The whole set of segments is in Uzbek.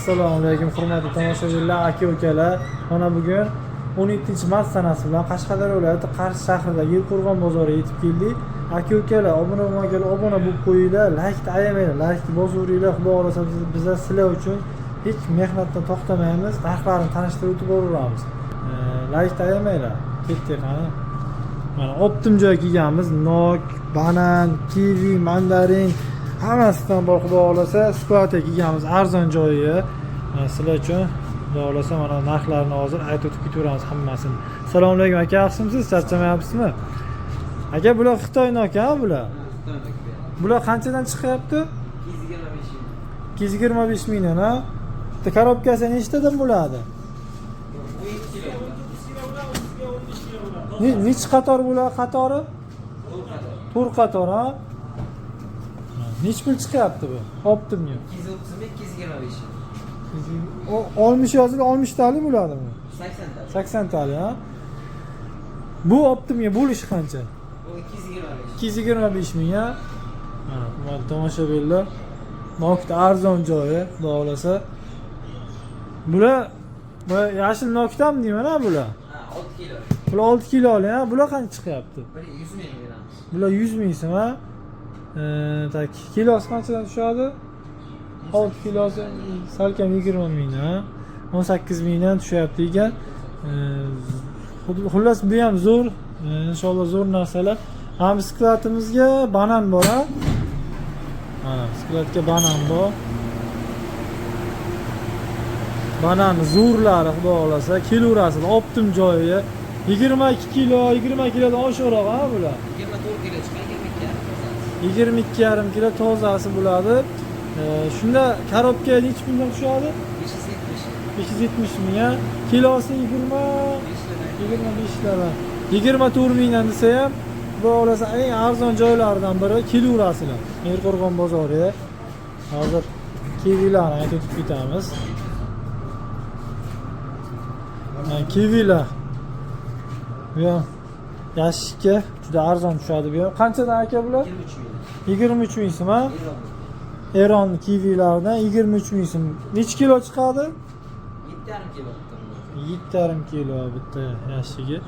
Assalomu alaykum, hurmatli tomoshabinlar, aka ukalar. Mana bugun 17-mart sanasi bilan Qashqadaryo viloyati Qarshi shahridagi Yilqo'rg'on bozoriga yetib keldik. Aka ukalar, obuna bo'lmaganlar obuna bo'lib qo'yinglar, laykni ayamanglar, laykni bosaveringlar. Xudo xohlasa bizlar sizlar uchun hech mehnatdan to'xtamaymiz, narxlarini tanishtirib o'tib boraveramiz. Laykni ayamanglar. Ketdik qani. Mana оптом joy kelganmiz. Nok, banan, kivi, mandarin hammasidan bor, xudo xohlasa. Склад ga kelganmiz, arzon joyi. Mana sizlar uchun, xudo xohlasa, mana narxlarini hozir aytib o'tib ketaveramiz hammasini. Assalomu alaykum aka, yaxshimisiz? Charchamayapsizmi? Aka, bular Xitoy noki, ha bular? Bular qanchadan chiqyapti? 225 mingdan, ha? Bitta коробка si nechtadan bo'ladi? Nechi qator bo'ladi qatori? To'rt qator, ha? Nechi pul chiqyapti bu? Оптом ga. 230 ming, 225. 60 yozilgan, 60 talik bo'ladimi? 80 ta. 80 talik, ha? Bu оптом ga bo'lishi qancha? Bu 225. 225 ming, ha? Mana, hurmatli tomoshabinlar, nokni arzon joyi, xudo xohlasa. Bular bu yashil nokdanmi deyman, ha bular? Ha, 6 kilo. Bular 6 kiloli, ha? Bular qancha chiqyapti? Bir 100 ming beramiz. Bular 100 ming so'm, ha? Так, kilosi qanchadan tushadi? 6 kilosi salkam 20 mingdan, ha? 18 mingdan tushyapti ekan. Xullas bu ham zo'r, inshaalloh zo'r narsalar. Ham склад imizga banan bor, ha? Mana склад ga banan bor. Banan zo'rlari, xudo xohlasa, kiloverasiz, оптом joyi. 22 kilo, 20 kilodan oshiqroq, ha bular? 24 kilo chiqadi, 22 tozasi. 22,5 kilo tozasi bo'ladi. Shunda коробка nechi puldan tushadi? 570. 570 ming, ha? Kilosi 20 25 lira. 24 mingdan desa ham, bu xohlasa eng arzon joylaridan biri, kiloverasizlar. Mirqo'rg'on bozori. Hozir kivilarni aytib o'tib ketamiz. Mana kivilar. Bu ham yashikka juda arzon tushadi bu ham. Qanchadan aka bular? 23 ming. 23 ming so'm, ha? Eron. Eron kivilaridan 23 ming so'm. Necha kilo chiqadi? 7,5 kilo bitta. 7,5 kilo bitta yashigi.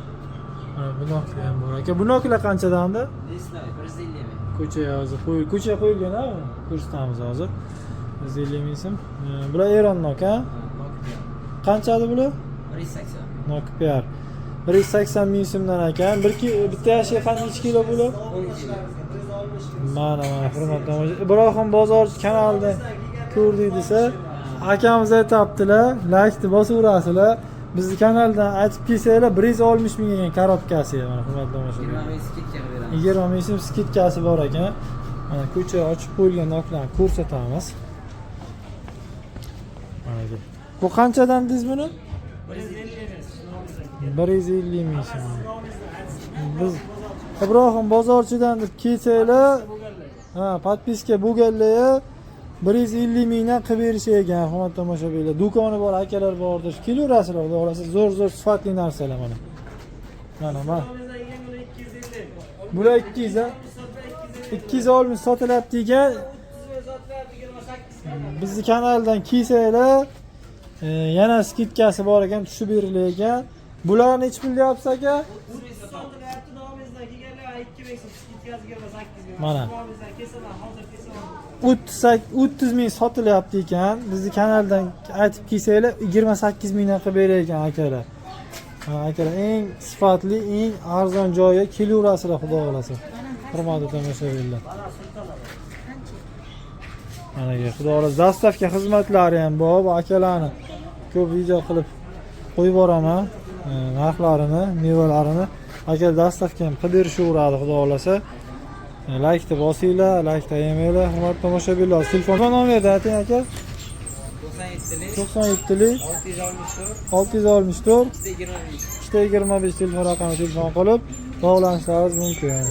Mana bu noklar ham bor aka. Bu noklar qanchadandi? Lesnoy 150 ming. Ko'chaga hozir qo'y, ko'chaga qo'yilgan, ha? Ko'rsatamiz hozir. 150 ming so'm. Bular Eron nok, ha? Nokia. Qanchadi bular? 180. Nok PR. 180 ming so'mdan ekan. Bitta yashigi qancha kilo bular? 10 kilo. Mana mana hurmatli tomosha. Ibrohim bozorchi kanalida ko'rdik desa, akamiz aytyaptilar, laykni bosaverasizlar. Bizni kanaldan aytib kelsanglar 160 ming ekan коробка si. Mana hurmatli tomoshabinlar. 20 ming скидка beramiz. 20 ming so'm скидка si bor ekan. Mana ko'cha ochib qo'yilgan noklarni ko'rsatamiz. Mana bu. Bu qanchadan dedingiz buni? 150 ming so'm. Biz Ibrohim bozorchidan deb kelsanglar, ha, подписка bo'lganlar 150 mingdan qilib berish ekan, hurmatli tomoshabinlar. Do'koni bor, akalar bordir. Kelaverasizlar, xudo xohlasa, zo'r zo'r sifatli narsalar mana. Mana mana. Bular 200, ha? 260 sotilyapti ekan. Bizni kanaldan kelsanglar, yana скидка si bor ekan, tushib berilar ekan. Bular nechi pul deyapsiz aka? Sotilyapti, nomingizdan kelganlar 2 ming so'm, скидка si 28 ming. Mana. Nomingizdan kelsalar, hozir kelsalar. 30 ming sotilyapti ekan. Bizni kanaldan aytib kelsanglar 28 mingdan qilib berar ekan akalar. Ha, akalar, eng sifatli, eng arzon joyi, kelaverasizlar, xudo xohlasa. Hurmatli tomoshabinlar. Mana xudo xohlasa доставка xizmatlari ham bor. Bu akalarni ko'p video qilib qo'yib boraman. Narxlarini, mevalarini. Aka доставка ham qilib berishaveradi, xudo xohlasa. Laykni bosinglar, laykni ayamanglar, hurmatli tomoshabinlar. Telefon nomerini ayting aka. 97lik 97lik 664 664 25. 25 telefon raqami telefon qilib bog'lanishlaringiz mumkin.